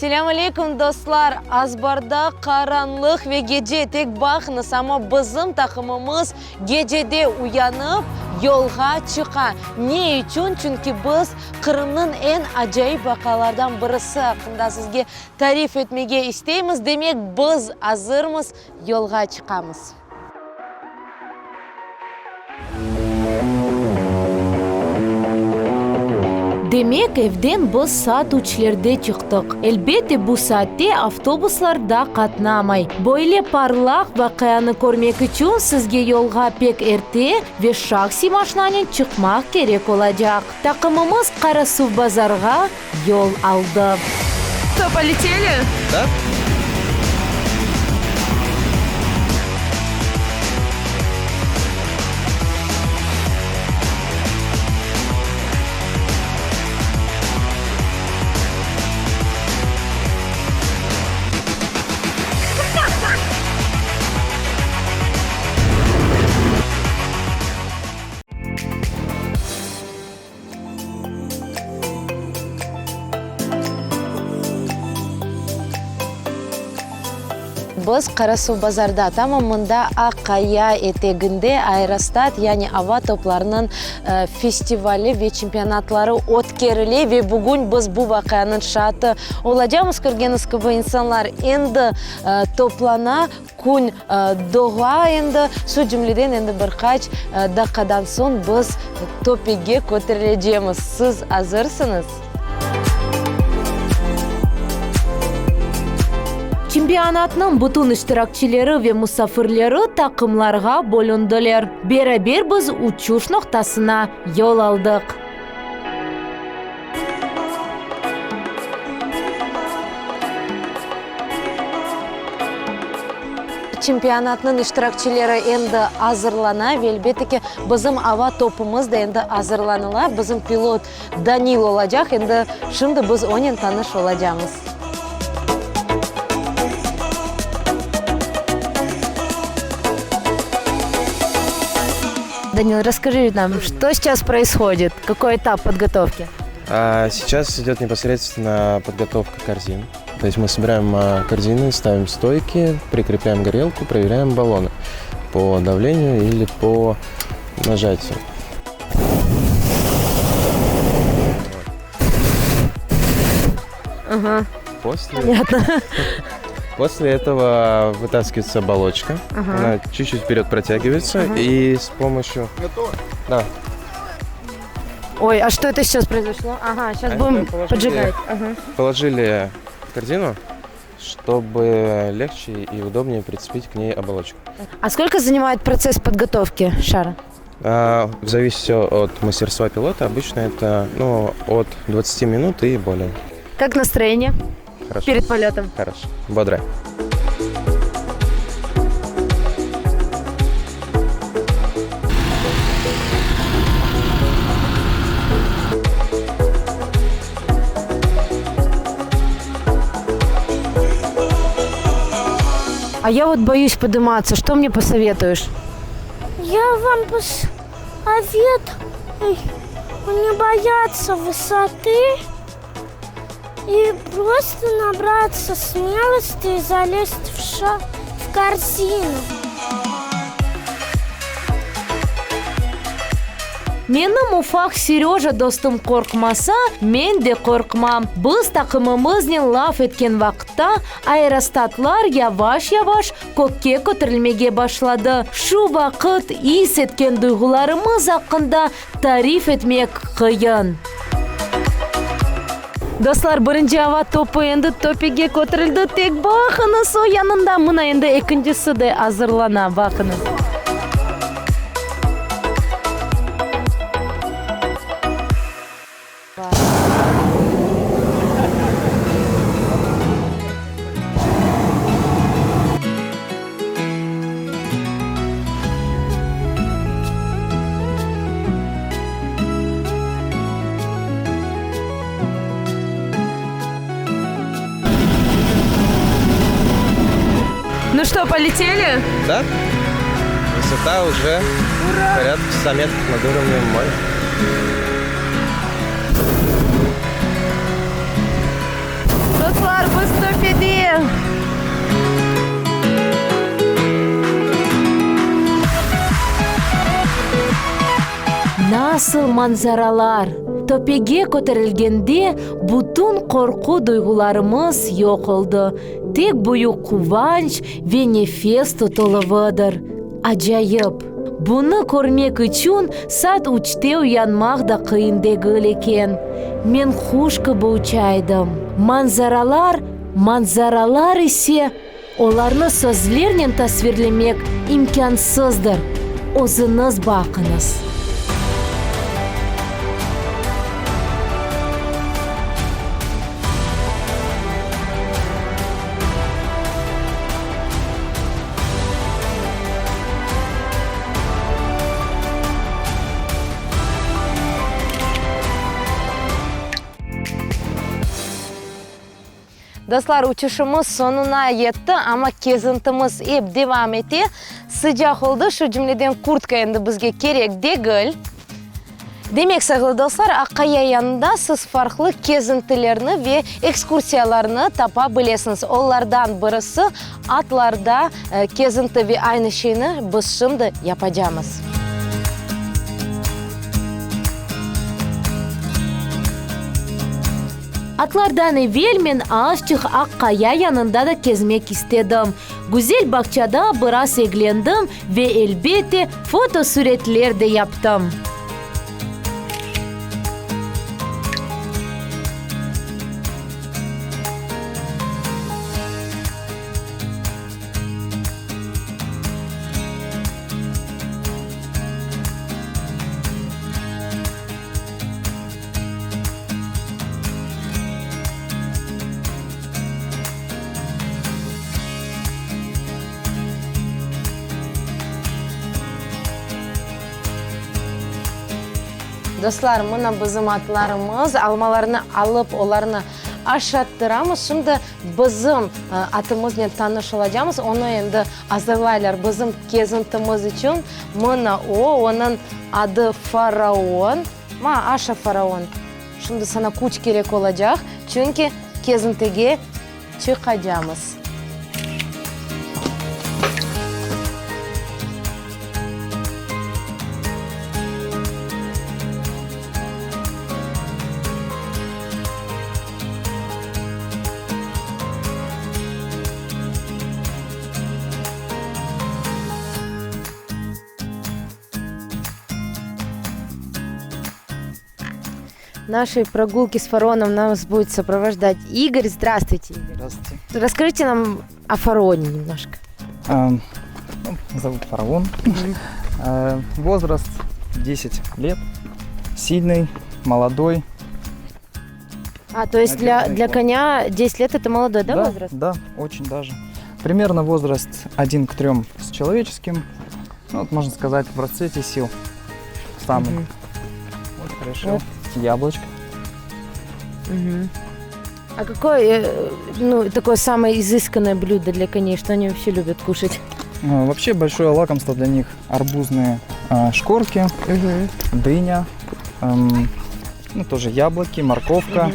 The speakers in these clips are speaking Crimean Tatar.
Selâm aleyküm, dostlar! Azbarda qaranlıq ve gece, tek baqıñız, amma bizim taqımımız gecede uyanıp, yolğa çıqa. Ne içün? Çünki biz Qırımnıñ eñ acayip vaqialardan birisi aqqında sizge tarif etmege isteymiz. Demek, biz azırmız, yolğa çıqamız. Demek, evden biz saat üçlerde çıqtıq. Elbette, bu saatte avtobuslar da qatnamay. Böyle parlaq vaqianı körmek içün sizge yolğa pek erte ve şahsiy maşnanen çıqmaq kerek olacaq. Taqımımız Qarasuvbazarğa yol aldı. Çto, poleteli? Da. Biz Qarasuvbazarda, tamam mında Aq-Qaya eteginde aerostat, yani ava toplarınıñ festivali ve çempionatları ötkerile ve bugün biz bu vaqianıñ şaatı olacamız. Körgeniñiz kibi, insanlar endi toplana. Kün doğa endi, şu cümleden endi bir qaç daqqadan soñ biz töpege köterilecemiz. Siz azırsıñız? Çempionatnıñ bütün iştirakçileri ve musafirleri taqımlarğa bölündiler. Beraber biz uçuş noqtasına yol aldıq. Çempionatnıñ iştirakçileri endi azırlana ve, elbette ki, bizim ava topumız da endi azırlanıla. Bizim pilot Danil olacaq. Endi şimdi biz onen tanış olacamız. Danil, rasskajи nam, çto seyças proishodit? Kakoy etap podgotovki? Сейчас идет непосредственно подготовка корзин. То есть мы собираем корзины, ставим стойки, прикрепляем горелку, проверяем баллоны по давлению или по нажатию. Ага. После, Понятно. После этого вытаскивается оболочка, Ага. она чуть-чуть вперед протягивается, Ага. и с помощью... Готово? Да. Ой, а что это сейчас произошло? Ага, сейчас А будем это положили- поджигать. Ага. Положили корзину, чтобы легче и удобнее прицепить к ней оболочку. А сколько занимает процесс подготовки шара? А, зависит все от мастерства пилота. Обычно это ну, от 20 минут и более. Как настроение Хорошо. перед полетом? Хорошо. Бодрое. А я вот боюсь подниматься. Что мне посоветуешь? Я вам посоветую не бояться высоты и просто набраться смелости и залезть в, ша в корзину. Menim ufaq Seröja dostum qorqmasa, men de qorqmam. Biz taqımımıznen laf etken vaqıtta aerostatlar yavaş-yavaş kökke köterilmege başladı. Şu vaqıt is etken duyğularımız aqqında tarif etmek qıyın. Dostlar, birinci ava topu endi töpege köterildi. Tek baqıñız, o yanında mına endi ekincisi de azırlana, baqıñız. Nu çto, poleteli? Da. Vısota уже порядка 100 метров над уровнем моря. Dostlar, biz töpede! Nasıl manzaralar! Töpege köterilgende bütün qorqu duyğularımız yoq oldı, tek büyük quvanç ve nefes tutuluvıdır. Acayip! Bunı körmek içün saat üçte uyanmaq da qıyın degil eken. Men quş kibi uça edim. Manzaralar, manzaralar ise, olarnı sözlernen tasvirlemek imkânsızdır. Özüñiz baqıñız. Dostlar, uçuşımız soñuna yetti, amma kezintimiz ep devam ete. Sıcaq oldı, şu cümleden kurtka endi bizge kerek degil. Demek, sayğılı dostlar, Aqqaya yanında siz farqlı kezintilerni ve ekskursiyalarnı tapa bilesiñiz. Olardan birisi, atlarda kezinti ve aynı şeyni biz şimdi yapacamız. Atlardan evel men azçıq Aqqaya yanında da kezmek istedim. Güzel bağçada biraz eglendim ve, elbette, fotosuretler de yaptım. Dostlar, mına bizim atlarımız, almalarnı alıp, olarnı aşattıramız. Şimdi bizim atımıznen tanış olacamız. Onı endi azırlaylar bizim kezintimiz içün. Mına o, onıñ adı Faraon. Ma, aşa, Faraon. Şimdi saña küç kerek olacaq, çünki kezintige çıqacamız. Нашей прогулки с фараоном нас будет сопровождать Игорь. Здравствуйте, Игорь. Здравствуйте. Расскажите нам о фараоне немножко. А, ну, зовут Фараон. А, возраст 10 лет. Сильный, молодой. А, то есть для, для коня 10 лет это молодой, да, да, возраст? Да, очень даже. Примерно возраст 1 к 3 с человеческим. Ну, вот можно сказать, в расцвете сил. Самый. Мгм. Вот решил. Яблочко. Мгм. А какое, э, ну, такое самое изысканное блюдо для коней, что они вообще любят кушать? А, Вообще большое лакомство для них арбузные а, шкорки, дыня, эм, ну, тоже яблоки, морковка.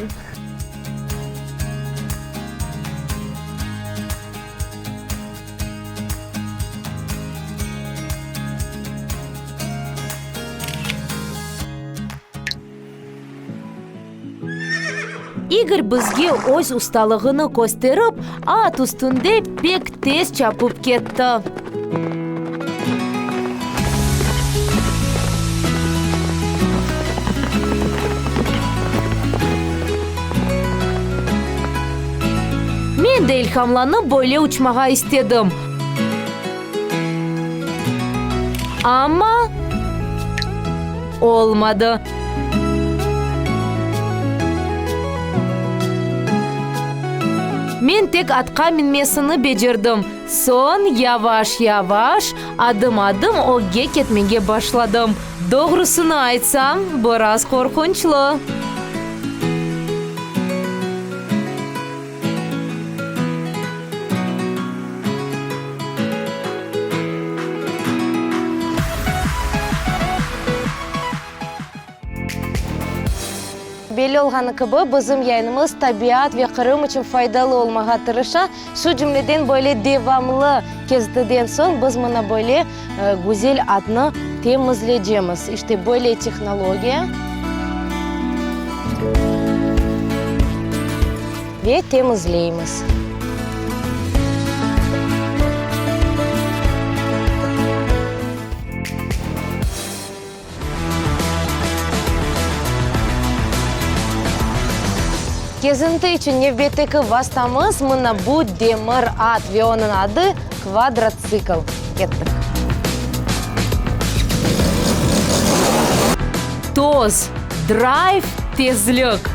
İgor bizge öz ustalığını kösterip, at üstünde pek tez çapıp ketti. Men de ilhamlanıp böyle uçmağa istedim. Amma olmadı. Men tek atqa minmesini becerdim. Soñ yavaş-yavaş, adım-adım ögge ketmege başladım. Doğrusını aytsam, biraz qorqunçlı. Belli olğanı kibi, bizim yayınımız tabiat ve Qırım içün faydalı olmağa tırışa. Şu cümleden, böyle devamlı kezintiden soñ biz mına böyle güzel atnı temizleycemiz. İşte, böyle tehnologiya. Ve temizleymiz. Kezinti içün nevbetteki vastamız mına bu demir at ve onıñ adı kvadrotsikl. Kettik. Toz, drayv, tezlik.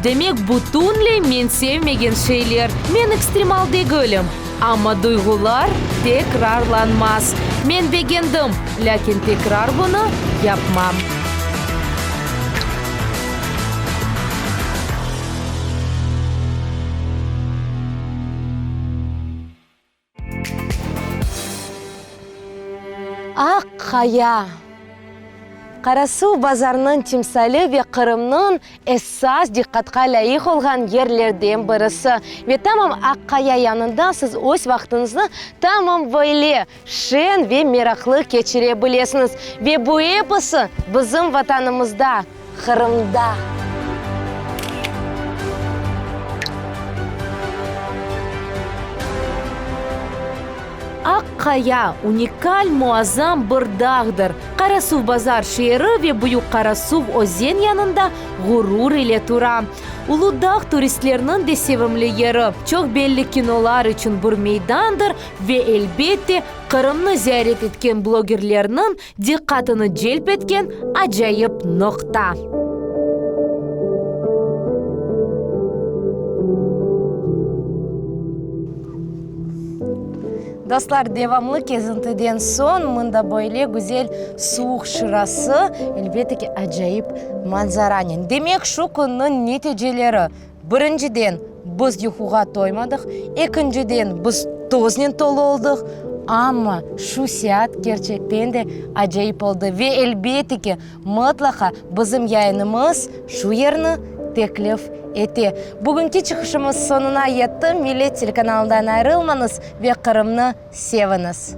Demek, bütünley men sevmegen şeyler. Men ekstremal degilim. Amma duyğular tekrarlanmaz. Men begendim, lâkin tekrar bunı yapmam. Aq Qaya, Qarasuvbazarnıñ timsali ve Qırımnıñ esas diqqatqa lâyıq olğan yerlerden birisi. Ve tamam Aq Qaya yanında siz öz vaqtıñıznı tamam böyle şeñ ve meraqlı keçire bilesiñiz. Ve bu episi bizim Vatanımızda, Qırımda. Aq Qaya, unikal, muazzam bir dağdır. Qarasuvbazar şeeri ve Büyük Qarasuv özen yanında ğurur ile tura. Ulu dağ turistlerniñ de sevimli yeri, çoq belli kinolar içün bir meydandır ve, elbette, Qırımnı ziyaret etken blogerlerniñ diqqatını celp etken acayip noqta. Dostlar, devamlı kezintiden soñ mında böyle güzel suvuq şırası, elbette ki, acayip manzaranen. Demek, şu künniñ neticeleri, birinciden, biz yuquğa toymadıq, ekinciden, biz toznen tolu oldıq, amma şu seat kerçekten de acayip oldı ve, elbette ki, mıtlaqa bizim yayınımız şu yerni teklif ete. Bugünki çıqışımız soñuna yetti. Millet telekanalından ayırılmañız ve Qırımnı seviñiz!